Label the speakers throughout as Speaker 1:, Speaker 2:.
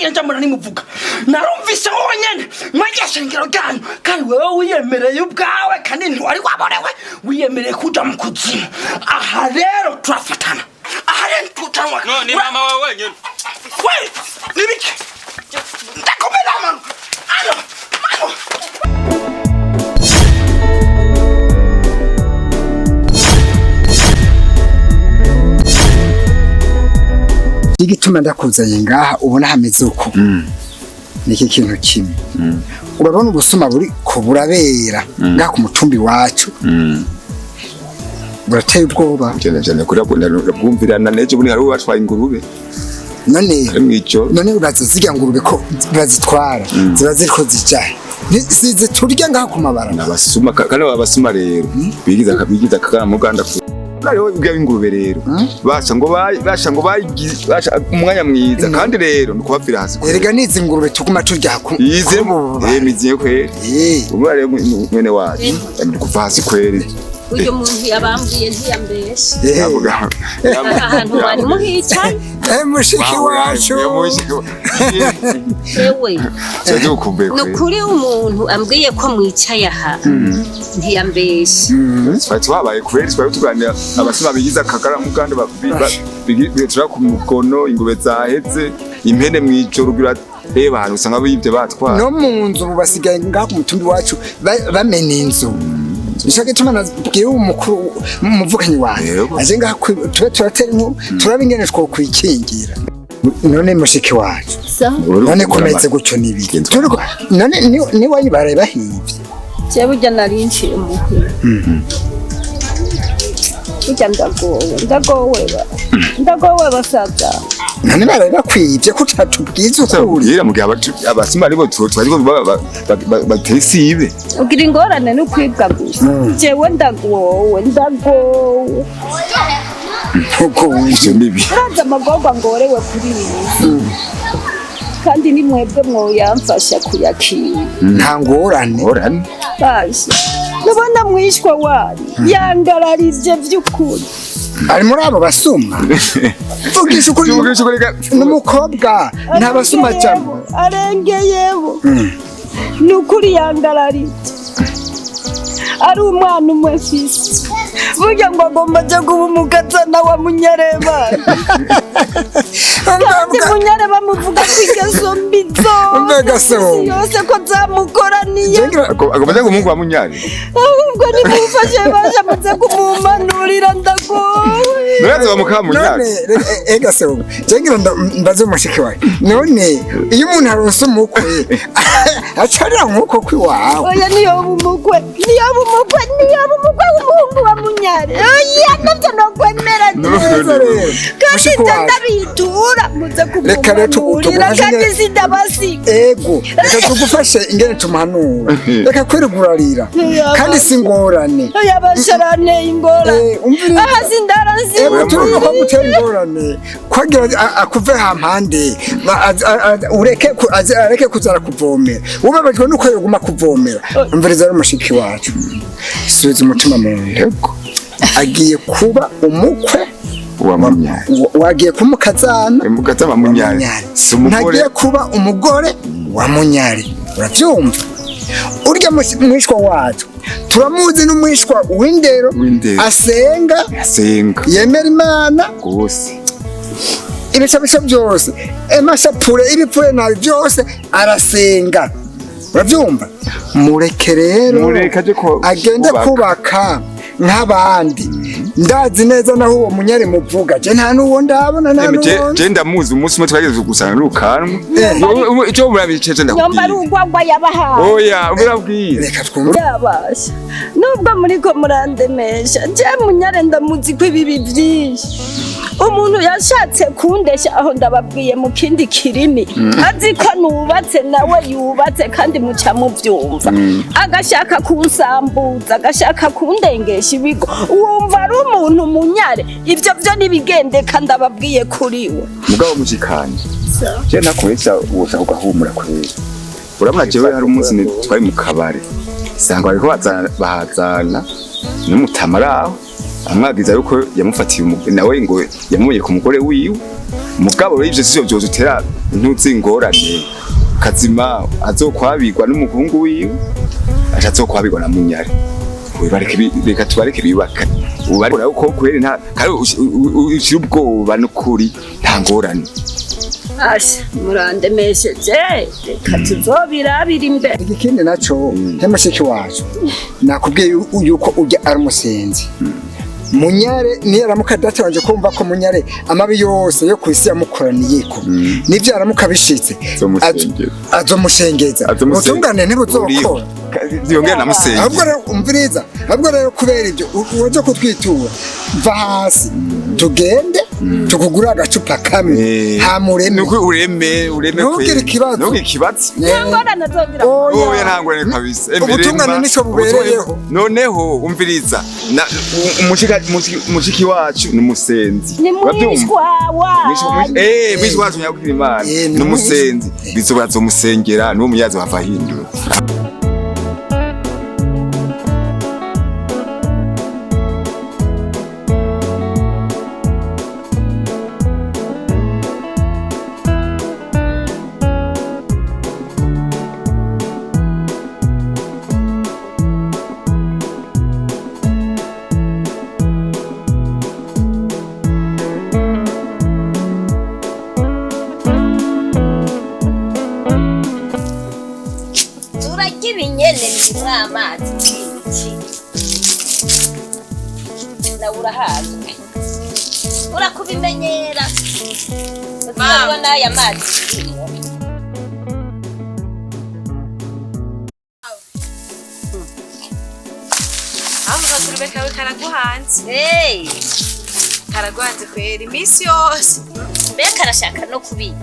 Speaker 1: Sinigeze njambona nimuvuga. Narumvise wowe nyene mwagiye shengero ryanyu, kandi wewe wiyemereye ubwawe, kandi ntiwari waborewe, wiyemereye kuja mu kuzimu. Aha rero turafatana, aha rero tucanwa.
Speaker 2: No, ni mama wawe wenyine.
Speaker 1: We nibiki? Ndakomera manu ano manu.
Speaker 3: Igituma ndakuzanye ngaha ubona hameze uko niki kintu kimwe. Urabona ubusuma buri ko burabera ngaha ku mutumbi wacu, burateye ubwoba.
Speaker 4: Cyane cyane kuri bwumvirana n'ejo bundi hari ubatwaye ingurube
Speaker 3: None
Speaker 4: ari mw'ijoro.
Speaker 3: None uraza zirya ngurube ko bazitwara, ziba ziriko zija ziturya ngaha ku mabara.
Speaker 4: Abasuma kandi aba basuma rero bigiza akagana mu Uganda hariho ibwa ingurube rero basha ngo basha ngo basha umwanya mwiza kandi rero ni ukubapfira hasi kweri.
Speaker 3: Erega nizi ngurube tuguma turya ku
Speaker 4: Ize
Speaker 3: kuri ubu
Speaker 4: eh miziye kweri. Umwe rero mwene wacu ni kuva hasi kweri.
Speaker 5: Uyu muntu yabambwiye ntiyambeshe.
Speaker 4: Avuga
Speaker 5: Ahantu wari muhicaye.
Speaker 3: Mushiki wacu.
Speaker 5: Ewe.
Speaker 4: cyaje gukumbuye
Speaker 5: Ni
Speaker 4: kweri.
Speaker 5: ukuri umuntu ambwiye ko mwicaye aha ntiyambeshe.
Speaker 4: Twari twabaye kweri, twari tuganira abasuma bigize akagara mu Uganda bitura ku mukono, ingurube zaheze, impene mw'ijoro ugira reba ahantu usanga bibye batwara.
Speaker 3: No mu nzu ubu basigaye ngaha ku mutumbi wacu bamena inzu. Nico gituma nabwiye umukuru umuvukanyi wanjye
Speaker 4: Yego.
Speaker 3: aje ngaha tube turatera inkuru, turabe ingene twokwikingira. None mushiki wacu, none komeze gutyo n'ibiki?
Speaker 4: Genza.
Speaker 3: Turiko none niwanyu baraye bahivye?
Speaker 6: Jewe burya nari nciye muhira. Burya ndagowe, ndagowe ndagowe basaza.
Speaker 3: None baraye bakwivye ko utatubwiza ukuri?
Speaker 4: Yera mu gihe abasuma aribo twari ko bateye isibe.
Speaker 6: Ugira ingorane no kwibwa gusa. Jewe ndagowe, ndagowe.
Speaker 3: Uko
Speaker 4: Ivyo ni bibi.
Speaker 6: Uraza amagorwa ngorewe kuri iyi si, kandi ni mwebwe mwoyamfasha kuyakira.
Speaker 3: Nta ngorane.
Speaker 4: Ngorane.
Speaker 6: Basha nubona mwishwa wanyu yangararije vy'ukuri.
Speaker 3: Ari muri abo basuma? Vugisha ukuri.
Speaker 4: Vugisha ukuri
Speaker 3: N'umukobwa nta basuma cyane.
Speaker 6: Arengeyeho, ni ukuri yangararije. Ari umwana umwe mfise, burya ngo agomba aje kuba umukazana wa Munyareba, kandi Munyareba amuvuga ko ingeso mbi
Speaker 3: Mbega
Speaker 6: zose
Speaker 3: se wowe.
Speaker 6: isi yose ko zamukoraniye.
Speaker 4: Agomba aje umuhungu wa Munyari.
Speaker 6: Ahubwo nimumfashe baje muze kumumanurira, ndagowe.
Speaker 4: Nuraza wa muka Munyari.
Speaker 3: None ega se wowe, je ngira mbaze umushiki wawe, none iyo umuntu aronse umukwe acarira nk'uko kwiwawe?
Speaker 6: Oya, niyoba umukwe, niyoba umukwe, niyoba umukwe w'umuhungu wa Munyare, oya, navyo nokwemera.
Speaker 3: Neza rero.
Speaker 6: Kandi
Speaker 3: Mushiki
Speaker 6: ivyo
Speaker 3: wacu.
Speaker 6: ndabitura muze
Speaker 3: Reka rero
Speaker 6: kumumanurira
Speaker 3: tugufashe
Speaker 6: kandi
Speaker 3: ingene-
Speaker 6: sindabasiga.
Speaker 3: Ego, reka tugufashe ingene tumuhanura. Reka kwirigurarira kandi si ingorane.
Speaker 6: Oya, basharanteye ingorane.
Speaker 3: Umviriza.
Speaker 6: Aha sindaransiga.
Speaker 3: Ego, turumva ko gutera ingorane kwagira akuve hampande ureke areke kuza arakuvomera, ubabajwe nuko yoguma kuvomera. Umviriza rero mushiki wacu, subiza umutima mu nda. Agiye kuba umukwe
Speaker 4: wa Munyari.
Speaker 3: Wagiye kumukazana
Speaker 4: Mukazana wa Munyari.
Speaker 3: Munyari.
Speaker 4: Si umugore.
Speaker 3: Ntagiye kuba umugore wa Munyari, urabyumva? Urya mwishwa wacu turamuzi, n'umwishwa w'indero.
Speaker 4: W'indero.
Speaker 3: Asenga.
Speaker 4: Asenga.
Speaker 3: Yemera Imana.
Speaker 4: Gose.
Speaker 3: Ibisabisho byose, amashapure, ibipfuye nabi byose arasenga, urabyumva? Mureke rero.
Speaker 4: Mureke aje
Speaker 3: agende
Speaker 4: kubaka.
Speaker 3: Kubaka nk'abandi. Ndazi neza naho uwo Munyari muvuga, je nta n'uwo ndabona, nta n'uwo.
Speaker 4: Je ndamuzi, umunsi umwe twageze gusanga n'urukanwa. Icyo murabiceje
Speaker 6: Nyomba ari
Speaker 4: ndakubwira.
Speaker 6: urwagwa yabahaye.
Speaker 4: Oya, murabwira.
Speaker 3: Reka twumve.
Speaker 6: Yabasha nubwo muriko murandemesha, je Munyare ndamuzi ko ibibi vyinshi. Umuntu yashatse kundesha aho, ndababwiye mu kindi kirimi, azi ko nubatse nawe yubatse, kandi muca muvyumva, agashaka kunsambuza, agashaka kundengesha ibigo. Wumva ari umuntu Munyare? Ivyo vyo nibigendeka, ndababwiye kuri we.
Speaker 4: Mugabo mushikanje. Je nakubesha ushaka ugahumura kweri. Urabona jewe hari umunsi twari mu kabare. Sanga bariko bahazana n'umutama araho. Amwagiza yuko yamufatiye nawe ngo yamubonye ku mugore wiwe. Mugabo rero ivyo sivyo vyozutera ntuzi ingorane. Kazima azokwabirwa n'umuhungu wiwe, aca azokwabirwa na Munyare. Reka tubareke bibaka. Ubu uko kweri nta kandi ushira ubwoba n'ukuri nta ngorane.
Speaker 6: Asha, murandemesheje, reka tuzobirabira imbere.
Speaker 3: Ikindi naco, ntemushiki wacu, nakubwiye yuko ujya ari umusenzi. Munyare niyo aramuka data wanje kumva ko Munyare amabi yose yo kwisi yamukoraniyeko, nivyo aramuka bishitse
Speaker 4: Azomusengeza.
Speaker 3: Azomushengeza, ubutungane ntibuzokora.
Speaker 4: Yongera namusengera.
Speaker 3: Ahubwo rero umviriza, ahubwo rero kubera ibyo uze kutwitura, va hasi tugende tukugura agacupa kamwe hamureme.
Speaker 4: Nuko ureme, ureme.
Speaker 3: Ntugire
Speaker 4: Kweri.
Speaker 3: ikibazo.
Speaker 4: Ntugire ikibazo.
Speaker 6: Nta ngorane azogira.
Speaker 4: Oya, nta ngorane kabisa.
Speaker 3: Ubutungane
Speaker 4: Emberemba.
Speaker 3: nico bubereyeho.
Speaker 4: Noneho umviriza, mushiki wacu ni umusenzi.
Speaker 6: Ni
Speaker 4: Urabyumva?
Speaker 6: mwishwa wanyu.
Speaker 4: Mwishwa wacu nyabwira Imana
Speaker 3: Ni
Speaker 4: ni umusenzi, bizoba azomusengera n'uwo muyazi wava ahindura.
Speaker 5: Turarya ibinyene birimwo amazi n'ibiki, nawe urahazi, urakubimenyera uzabona n'aya mazi birimwo.
Speaker 2: Aho kagurube kawe karaguhanze.
Speaker 5: Hey,
Speaker 2: Karaguhanze kwera iminsi yose.
Speaker 5: Mbega karashaka no kubirya.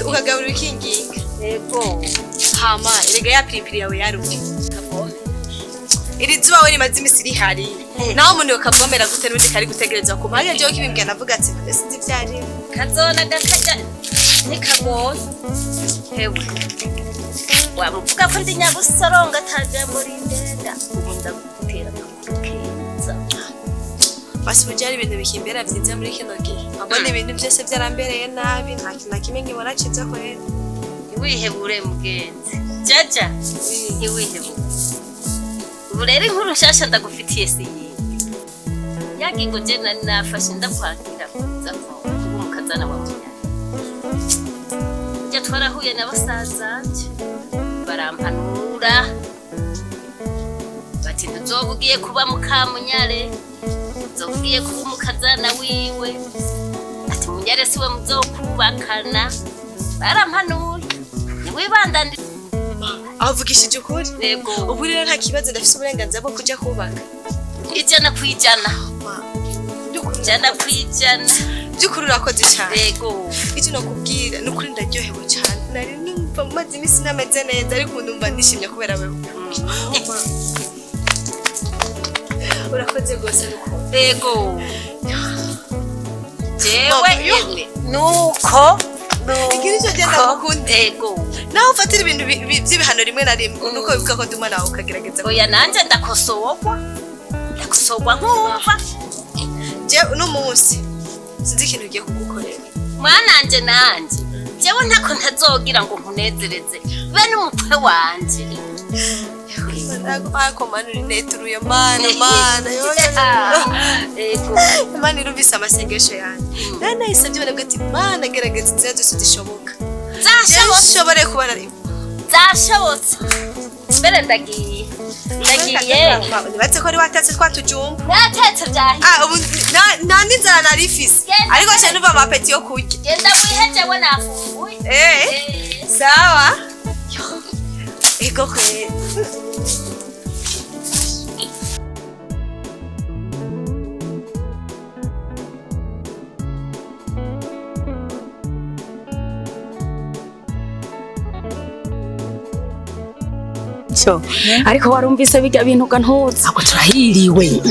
Speaker 2: Ukagaburira ukinginga.
Speaker 5: Yego.
Speaker 2: Hama erega ya piripiri yawe yarumye.
Speaker 5: Kavome.
Speaker 2: Iri zuba we rimaze imisi rihari, naho umuntu yokavomera gute n'undi kari gutegerezwa kuma hariya? Jewe kibimbwira navuga ati none sinzi ivyo arivyo.
Speaker 5: Kazona gakajya ntikagoye hewe, wamuvuga ko ndi nyabusoronga ataja muri ndenga, ubu ndagutera akaguru keza.
Speaker 2: Basi ubu hari ibintu bikimbera vyiza muri kino gihe, mbona ibintu vyose vyarambereye nabi, nta kintu na kimwe nkibona ciza kwera.
Speaker 5: Ntiwihebure mugenzi jaja, ntiwihebure. Ubu rero inkuru nshasha ndagufitiye si yindi ya ngingo je nari nafashe ndakwakira kuza kuba umukazana wa Munyana. Njya twarahuye na basazanje barampanura bati ntuzoba ugiye kuba mukamunyare, uzoba ugiye kuba umukazana wiwe, ati Munyare siwe muzokubakana. Barampanuye ntiwibandane.
Speaker 2: Aho uvugishije ukuri.
Speaker 5: Yego.
Speaker 2: Ubu rero nta kibazo, ndafise uburenganzira bwo kuja kubaka?
Speaker 5: 100%. 100%.
Speaker 2: By'ukuri urakoze cyane.
Speaker 5: Yego.
Speaker 2: Icyo nakubwira ni ukuri, ndaryohewe cyane. Nari numva maze iminsi ntameze neza, ariko ubu numva nishimye kubera wewe. Urakoze rwose n'ukuri.
Speaker 5: Yego, jewe
Speaker 2: Mama, yo.
Speaker 5: yemwe nuko.
Speaker 2: Ikintu nicyo genda gukunda.
Speaker 5: Yego.
Speaker 2: Nawe ufatira ibintu by'ibihano rimwe na rimwe, nuko wibuka ko ndi umwana wawe ukagerageza.
Speaker 5: Oya, nanje ndakosorwa, ndakosorwa nkumva.
Speaker 2: Je uno munsi sinzi ikintu ugiye kugukorera.
Speaker 5: Mwananje, nanje jewe ntako ntazogira ngo nkunezereze be n'umutwe wanje.
Speaker 2: Ariko mana uri neturuye, mana, mana yo, yo, yo.
Speaker 5: Yego.
Speaker 2: Imana irumvise amasengesho yanjye. Nari nayisabye baravuga ati mana gerageza inzira zose zishoboka.
Speaker 5: Zashobotse.
Speaker 2: Nshobore kubana.
Speaker 5: Zashobotse. Mbere ndagiye, ndagiye.
Speaker 2: Nibatse ko wari watetse twa tujumba.
Speaker 5: Natetse byahiye.
Speaker 2: Ah, ubu nta n'inzara nari ifise.
Speaker 5: Genda.
Speaker 2: Ariko nca numva amapeti yo kurya.
Speaker 5: Genda wihejewe, nafunguye.
Speaker 2: Eh, sawa. Ego kweri.
Speaker 7: Muco, ariko warumvise bijya bintu gantuza.
Speaker 8: Ako turahiriwe.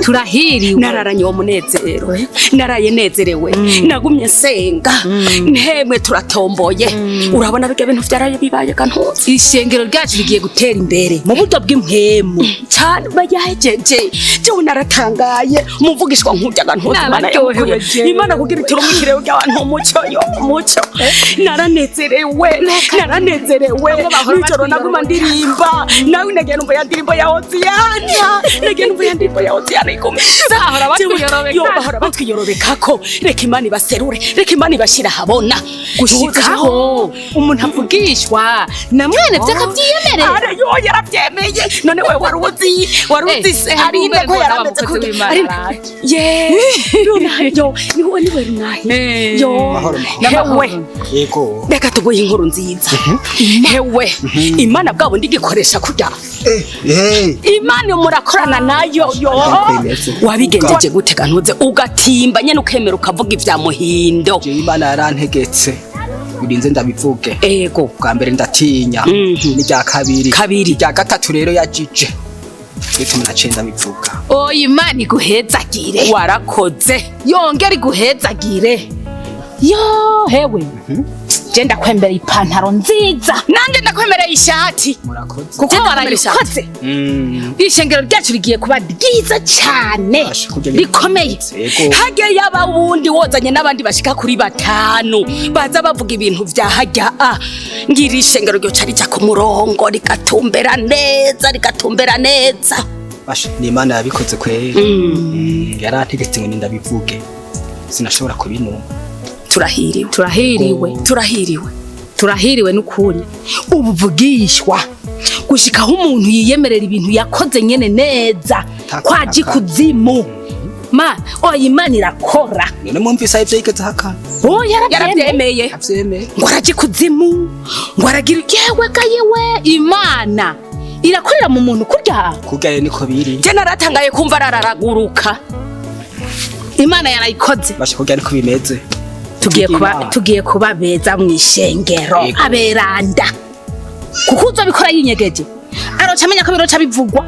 Speaker 8: Turahiriwe.
Speaker 7: Nararanye uwo munezero, naraye nezerewe, nagumye nsenga, ntemwe turatomboye. Urabona bijya bintu vyaraye bibaye gantuza.
Speaker 8: Ishengero ryacu rigiye gutera imbere mu buryo bw'impwemu.
Speaker 7: Cyane bayahejeje, jewe naratangaye, umuvugishwa nk'urya gantuza. Imana
Speaker 8: Nararyohewe
Speaker 7: yamukuye.
Speaker 8: jewe.
Speaker 7: Imana kugira iturumikire ry'abantu umuco yo umuco. Naranezerewe, naranezerewe. Nijoro naguma ndirimba, nawe nagiye numva ya ndirimbo ya Hoziyana, nagiye numva ya ndirimbo ya Hoziyana ikomeza.
Speaker 8: Bahora batwiyorobeka.
Speaker 7: Yo, bahora batwiyorobekako. Reka Imana ibaserure, reka Imana ibashira habona.
Speaker 8: Gushikaho umuntu avugishwa na mwene vyakavyiyemerera.
Speaker 7: Ara yo yaravyemeye. None we wari uzi, wari uzi se
Speaker 8: Eh,
Speaker 7: hari
Speaker 8: ari
Speaker 7: inde ko
Speaker 8: umwe
Speaker 7: yarameze
Speaker 8: rwose
Speaker 7: kurya.
Speaker 8: w'Imana
Speaker 7: Ari
Speaker 8: araje.
Speaker 7: ye Runahi yo niwe niwe Runahi.
Speaker 8: Eh.
Speaker 7: Yo
Speaker 3: Mahoro,
Speaker 7: hewe
Speaker 3: Yego.
Speaker 7: reka tuguhe inkuru nziza. Hewe Imana bwabo ndigikoresha kurya.
Speaker 3: Eh, eh.
Speaker 7: Imana murakorana nayo yo.
Speaker 3: Ndakwemeze.
Speaker 7: Wabigenjeje gute gantuze ugatimba nyene ukemera ukavuga ivya Muhindo.
Speaker 9: Jewe Imana yarantegetse birinze ndabivuge.
Speaker 7: Ego.
Speaker 9: Bwa mbere ndatinya, n'irya kabiri,
Speaker 7: Kabiri.
Speaker 9: irya gatatu rero yajije bituma naciye ndabivuga.
Speaker 8: Oya Imana iguhezagire.
Speaker 7: Warakoze.
Speaker 8: Yongera iguhezagire. Yo hewe. Je ndakwembereye ipantaro nziza.
Speaker 7: Nanje ndakwemereye ishati.
Speaker 9: Murakoze.
Speaker 8: Kuko
Speaker 7: Je ndakwemera ishati.
Speaker 8: warayikoze. Ishengero ryacu rigiye kuba ryiza cyane.
Speaker 9: Basha, kurya ni-
Speaker 8: Rikomeye.
Speaker 9: Yego.
Speaker 7: Hajya yaba wundi wozanye n'abandi bashika kuri batanu baza bavuga ibintu vya hajya a ngira ishengero ryoca rija ku murongo rigatumbera neza, rigatumbera neza.
Speaker 9: Basha, ni Imana yabikoze kweri. Yarantegetse ngo nindabivuge sinashobora kubinuma.
Speaker 7: Turahiriwe,
Speaker 8: Turahiriwe.
Speaker 7: turahiriwe.
Speaker 8: Turahiriwe n'ukuri. Ubuvugishwa gushikaho umuntu yiyemerera ibintu yakoze nyene neza
Speaker 9: Taka,
Speaker 8: kwaji
Speaker 9: taka.
Speaker 8: kuzimu. Ma, oya Imana irakora.
Speaker 9: None mwumvise aho ivyo yigeze ahakana?
Speaker 8: Oya yarabyemeye.
Speaker 7: Yaravyemeye
Speaker 9: Avyemeye.
Speaker 7: ngo araje kuzimu, ngo aragira
Speaker 8: Yewe ga yewe Imana irakorera mu muntu kurya.
Speaker 9: Kurya rero niko biri.
Speaker 7: je naratangaye kumva arararaguruka.
Speaker 8: Imana yarayikoze.
Speaker 9: Basha, kurya niko bimeze.
Speaker 8: Tugiye kuba
Speaker 9: Imana.
Speaker 8: tugiye kuba beza mu ishengero
Speaker 9: Yego.
Speaker 8: aberanda. Kuko uzobikora yinyegeje aroca amenya ko biroca bivugwa,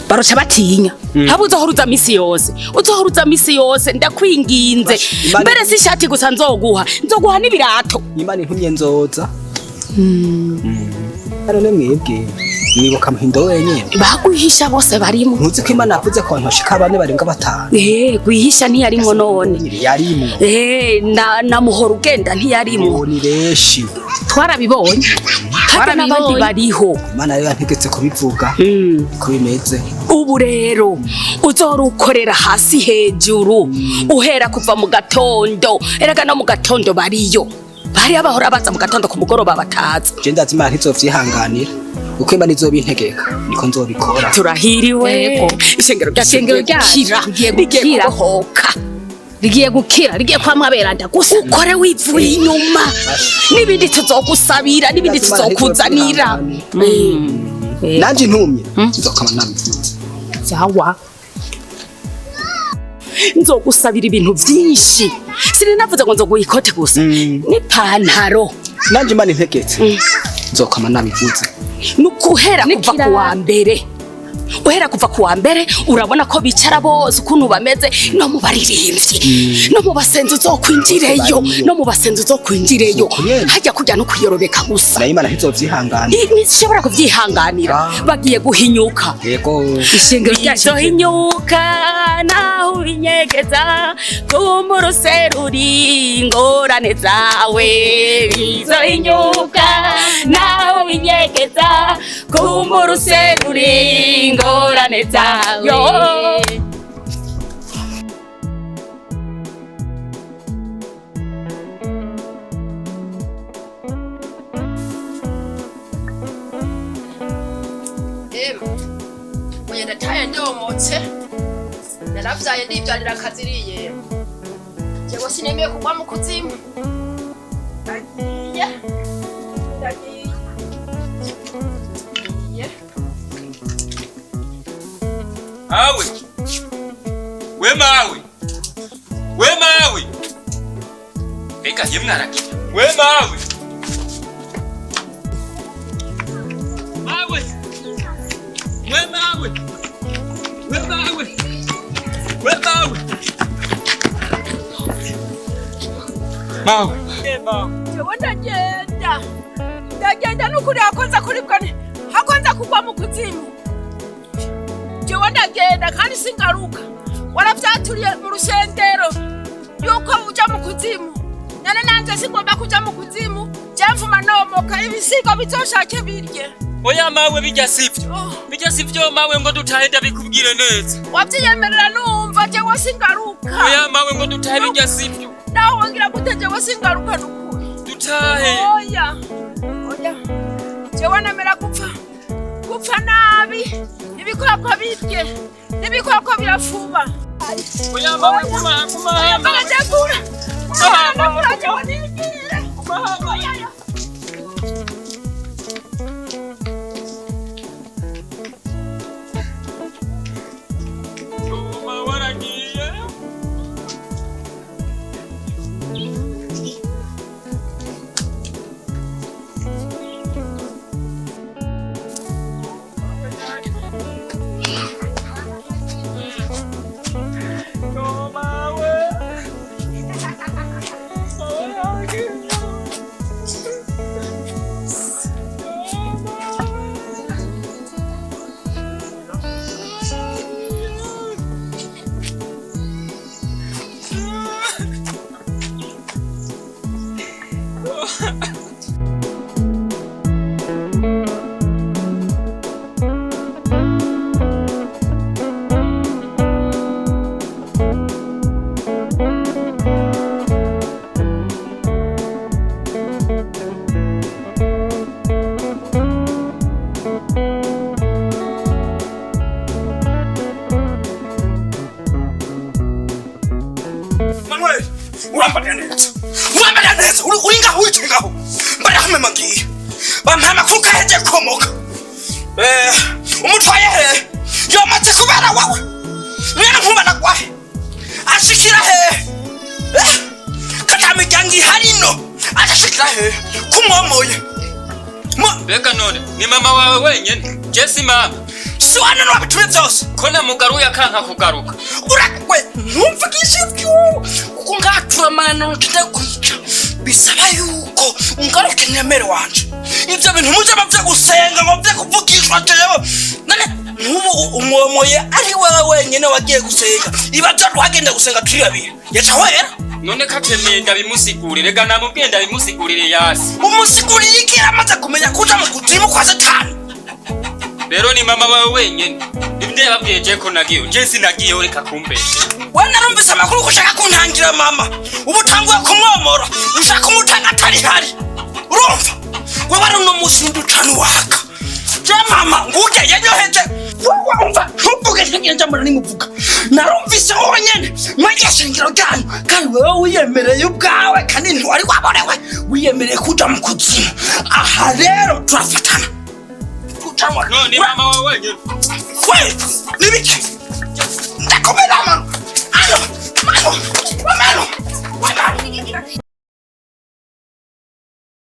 Speaker 8: baroca batinya.
Speaker 7: Haba uzohora uza misi yose, uzohora uza misi yose, ndakwinginze.
Speaker 9: Basha, Imana-
Speaker 7: Mbere si ishati gusa nzoguha, nzoguha n'ibirato.
Speaker 9: Imana intumye nzoza. None mwebwe mwibuka Muhindo wenyene?
Speaker 7: Bagwihisha bose barimo.
Speaker 9: Ntuzi ko Imana yavuze ko abantu bashika bane barenga batanu?
Speaker 7: Eh, gwihisha ntiyarimwo none.
Speaker 9: Yarimwo.
Speaker 7: Eh, na muhoro ugenda ntiyarimwo.
Speaker 9: Ubu ni benshi.
Speaker 8: Twarabibonye.
Speaker 7: Harya n'abandi bariho.
Speaker 9: Imana rero yantegetse kubivuga ko bimeze.
Speaker 7: Ubu rero uzohora ukorera hasi hejuru, uhera kuva mu gatondo, erega no mu gatondo bariyo. Bariya bahora baza mu gatondo ku mugoroba bataza.
Speaker 9: Je ndazi Imana ntizovyihanganira. Uko Imana izobintegeka niko nzobikora.
Speaker 7: Turahiriwe.
Speaker 8: Yego.
Speaker 7: Ishengero ryacu
Speaker 8: Ishengero
Speaker 7: rigiye
Speaker 8: ryacu
Speaker 7: gukira,
Speaker 8: rigiye
Speaker 7: rigiye
Speaker 8: gukira.
Speaker 7: kubohoka.
Speaker 8: Rigiye gukira, rigiye kwamwa aberanda gusa.
Speaker 7: Ukore wivuye inyuma, n'ibindi tuzogusabira, n'ibindi
Speaker 9: Ndazi Imana
Speaker 7: tuzokuzanira.
Speaker 9: ntizovyihanganira. Nanje intumye nzokama nabivuze.
Speaker 8: Sawa.
Speaker 7: Nzogusabira ibintu vyinshi, sininavuze ngo nzoguha ikote gusa n'ipantaro.
Speaker 9: Nanje Imana integetse nzokama nabivuze.
Speaker 7: Nukuhera kuva ku wa mbere, uhera kuva ku wa mbere urabona ko bicara bose ukuntu bameze, no mu baririmbyi, no mu basenzi uzokwinjireyo, no mu basenzi uzokwinjireyo.
Speaker 9: Nuko nyene.
Speaker 7: Hajya kurya no kwiyorobeka gusa.
Speaker 9: Nayo Imana ntizovyihanganira.
Speaker 7: Ntishobora kuvyihanganira.
Speaker 9: Ah.
Speaker 7: Bagiye guhinyuka.
Speaker 9: Yego.
Speaker 8: Ishengero ryacu
Speaker 7: Bizohinyuka naho ubinyegeza, kumbura useruri ingorane zawe. Bizohinyuka naho ubinyegeza, kumbura useruri ingorane zawe.
Speaker 2: Emwe, oya ndataye ndomotse, naravyaye ndivyarira akaziriye. Jewe sinemeye kugwa mu kuzimu. Ndagiye, ndagiye. Ndagiye.
Speaker 10: Awe we mawe, we mawe, mbega ye mwaragira we mawe, mawe. Mawe.
Speaker 7: Jewe ndagenda. Ndagenda n'ukuri hakonza kuribwa hakonza kugwa mu kuzimu. Jewe ndagenda kandi singaruka. Waravyaturiye mu rusengero yuko uja mu kuzimu. None nanje singomba kuja mu kuzimu. Je mvuma nomoka ibisigo bizoshake birye.
Speaker 10: Oya mawe bijya sivyo. Bijya sivyo mawe ngo dutahe ndabikubwire neza.
Speaker 7: Wavyiyemerera numva jewe singaruka.
Speaker 10: Oya mawe ngo dutahe bijya sivyo.
Speaker 7: Naho wongira gute jewe singaruka nukuri.
Speaker 10: Dutahe.
Speaker 7: Oya. Oya. Jewe nemera gupfa. Gupfa nabi. Ibikoko birye. Ibikoko birafuba.
Speaker 10: Oya mawe kuma kuma.
Speaker 7: Oya barategura. Oya jewe nigire. Oya.
Speaker 1: Manuel, urambarira neza. Urambarira neza. Uri ngaho wicaye ngaho. Mbarira hamwe mangiye. Bampaye amakuru kaheje komoka. Umutwaye he? Yomaze kubera wawe. Mwene nkuba nagwahe. Ashikira he? Kata miryango ihari ino. Ashikira he? Kumwomoye.
Speaker 10: Mbega none ni mama wawe wenyene. Je si mama.
Speaker 1: Si wane wabitumye byose.
Speaker 10: Ko namugaruye akanka kugaruka.
Speaker 1: Urakwe ntumvugishe ibyo. Kuko ngaturamana ndakwica. Bisaba yuko ungaruke nyamere wanje. Ibyo bintu muje bavye gusenga ngo bye kuvugishwa jewe. None ntubu umwomoye ari wewe wenyene wagiye gusenga. Ibazo twagenda gusenga turi babiri. Yaca wera.
Speaker 10: None katemeye ndabimusigurire rega namubwiye ndabimusigurire yasi.
Speaker 1: Umusigurire iki amaze kumenya kuja mu kuzimu kwa Satani.
Speaker 10: Rero ni mama wawe wenyene. Nibyo yababwiye je ko nagiye. Je sinagiye reka kumbeshe.
Speaker 1: We narumvise amakuru ko ushaka kuntangira mama. Ubu utanguye kumwomora. Ushaka kumutanga atari hari. Urumva? Wewe ari uno musi nducana waka. Je mama nguke yanyoheje. Wewe umva ntuvuge ngira njambara nimuvuga. Narumvise wowe nyene mwagiye shingiro ryanyu kandi wewe wiyemereye ubwawe kandi ntiwari waborewe. Wiyemereye kuja mu kuzimu. Aha rero turafatana.
Speaker 10: No, ni mama wawe wenyene.
Speaker 1: Kwe, nibiki?